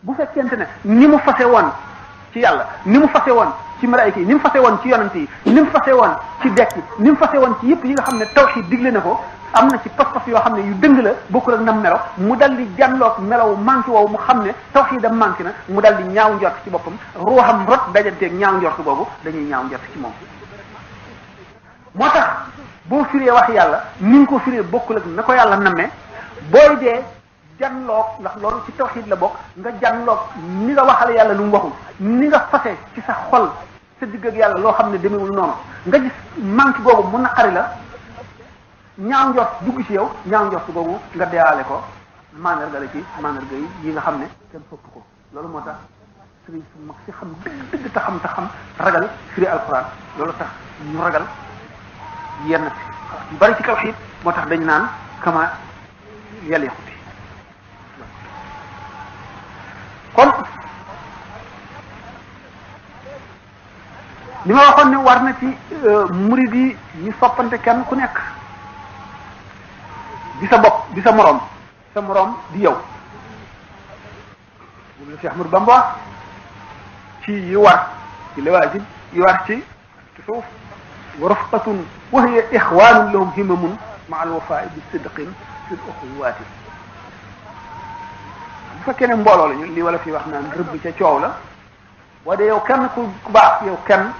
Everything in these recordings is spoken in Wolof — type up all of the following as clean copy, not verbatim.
bu fekkente ne ni mu fase woon ci yàlla ni mu fase woon ci malaayika yi ni mu fase woon ci yonent yi ni mu fase woon ci dekk ni mu fase woon ci yëpp yi nga xam ne tawxiid digle na ko am na ci pas-pas yoo xam ne yu dëng la bokkul ak nam melo mu dal di jànloog melaw manqué woowu mu xam ne tawxiidam manqué na mu dal di ñaaw njort ci boppam ruuxam rot dajanteeg ñaaw njort boobu dañuy ñaaw njort ci moom. moo tax boo firee wax yàlla ni nga ko firee bokkul ak na ko yàlla nammee booy dee janloog ndax loolu ci tawxiid la bokk nga janloog ni nga waxale yàlla lu mu waxul ni nga fase ci sa xol sa digg ak yàlla loo xam ne demewul noonu nga gis manque googu mu naqari la ñaaw njort dugg ci yow ñaaw njort googu nga deewaale ko mandarga la ci mandarga yi nga xam ne kenn fopp ko loolu moo tax sëriñ su mag si xam dëgg te xam ragal firi alquran loolu tax ñu ragal yenn yu bari ci tawxiid moo tax dañ naan kama yàlla yaxuti kon li ma waxoon ne war na ci murid yi ñu soppante kenn ku nekk di sa bopp di sa moroom di yow moom la Cheikh Ahmadou Bamba wax ci yi war ci lawaajib yi war ci suuf wa rafqatun wa hiya ixwanun lahum himamun ma al wafaai bi sidqin fi l uxuwaati bu fekkee ne mbooloo lañu li wala fi wax naan rëbb ca coow la boo dee yow kenn ku baax yow kenn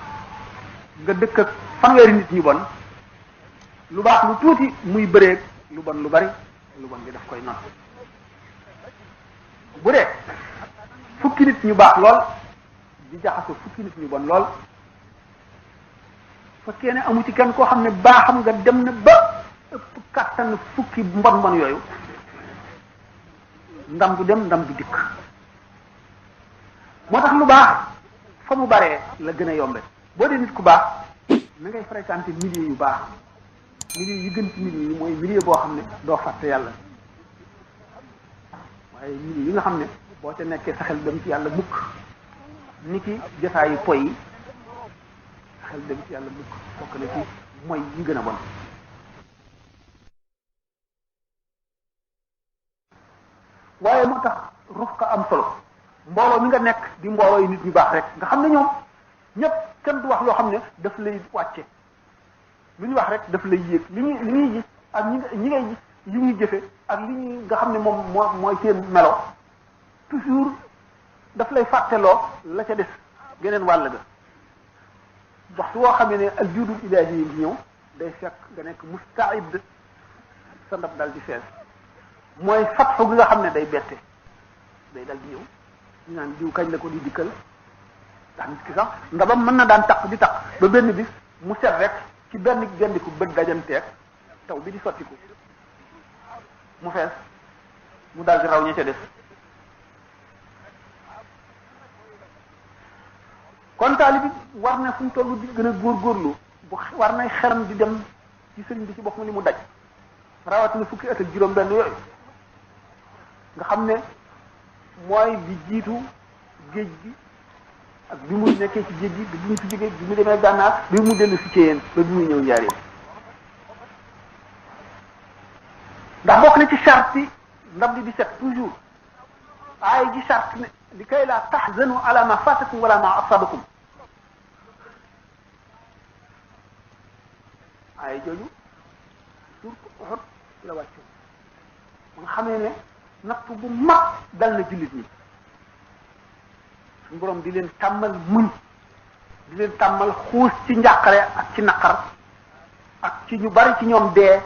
nga dëkk ak fanweeri nit ñu bon lu baax lu tuuti muy bëreeg lu bon lu bari lu bon bi daf koy not bu dee fukki nit ñu baax lool di jaxasoo fukki nit ñu bon lool fekkee ne amu ci kenn koo xam ne baaxam nga dem na ba ëpp kàttan fukki mbon yooyu ndam du dem ndam du dikk moo tax lu baax fa mu baree la gën a yombe boo dee nit ku baax na ngay fréquenter milieu yu baax milieu yi gën ci milieu yi mooy milieu boo xam ne doo fàtte yàlla waaye milieu yi nga xam ne boo ca nekkee sa xel dem ci yàlla mukk ni ki jotaayu poy yi sa xel dem ci yàlla mukk bokk na ci mooy yi gën a bon waaye moo tax ruf ka am solo mbooloo mi nga nekk di mbooloo yi nit ñu baax rek nga xam ne ñoom ñëpp kenn du wax loo xam ne daf lay wàcce lu ñu wax rek daf lay yéeg li ñuy gis ak ñi ngay gis li ñuy jëfe ak li ñuy nga xam ne moom mooy seen melo toujours daf lay fàtteloo la ca des geneen wàll ga waxtu woo xam ne al juudul ilaahi yi ngi ñëw day fekk nga nekk mustaid sa ndab dal di fees mooy fatxu gi nga xam ne day bette day dal di ñëw ñu naan diw kañ la ko di dikkal ndax nit ki sax ndabam mën na daan taq di taq ba benn bis mu set rek ci benn gendiku bët dajanteeg taw bi di sottiku mu fees mu dal di raw ña ca des kon taali bi war na fu mu toll di gën a góorgóorlu bu war nay xeram di dem ci sëriñ bi ci boppam li mu daj rawatina fukki at ak juróom benn yooyu nga xam ne mooy bi jiitu géej gi ak bi mu nekkee ci géej gi bi mu fi jógee bi mu demee gànnaar bi mu dellu si Ceyeen ba bi muy ñëw Njaaréem ndax bokk na ci charte yi ndab li di set toujours aay ji charte ne li kay laa tahzanu ala ma fatakum wala ma asabakum aay jooju surtout Uhud la wàccu ba nga xamee ne nattu bu mag dal na jullit ñi suñu borom di leen tàmmal muñ di leen tàmmal xuus ci njàqare ak ci naqar ak ci ñu bari ci ñoom dee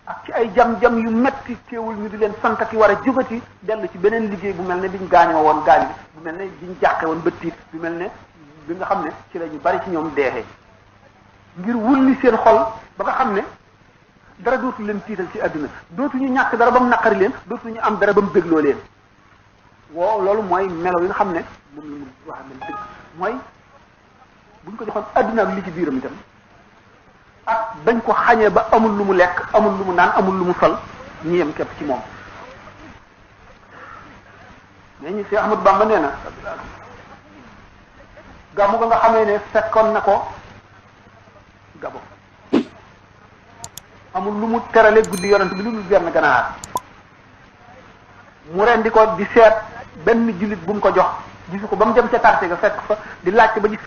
ak ci ay jam-jam yu metti teewul ñu di leen santati war a jógati dellu ci beneen liggéey bu mel ne biñ gaañoo woon gaañ bi bu mel ne biñ jàqe woon ba tiit bu mel ne bi nga xam ne ci la ñu bari ci ñoom deexee ngir wulli seen xol ba nga xam ne dara dootu leen tiital ci àdduna dootuñu ñàkk dara ba mu naqari leen dootuñu am dara ba mu bégloo leen woo loolu mooy melo yi nga xam ne moom la mu wax leen dëgg mooy buñ ko joxoon àdduna ak li ci biiram itam ak bañ ko xañee ba amul lu mu lekk amul lu mu naan amul lu mu sol ñu yem képp ci moom mais ñu Cheikh Ahmadou Bamba nee na gàmmu ga nga xamee ne fekkoon na ko Gabon amul lu mu terale guddi yonent bi lu dul benn ganaar mu rendi ko di seet benn jullit bu mu ko jox gisu ko ba mu dem ca quartier ga fekk fa di laajte ba gis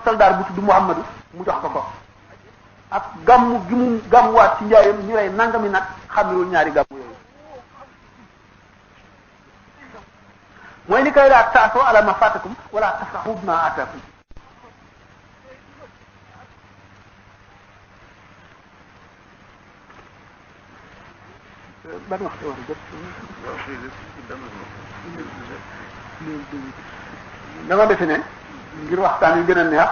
soldat bu tudd Muhammadu mu jox ko ko ak gàmmu gi mu gàmmuwaat ci njaayam ñu rey nangami nag xamewul ñaari gàmmu yooyu mooy li koy laa taasoo ala ma fatakum wala tafrahu bima ataakum ban waxtu war jot dama defe ne ngir waxtaan yu gën a neex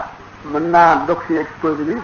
mën naa dog si exposé bi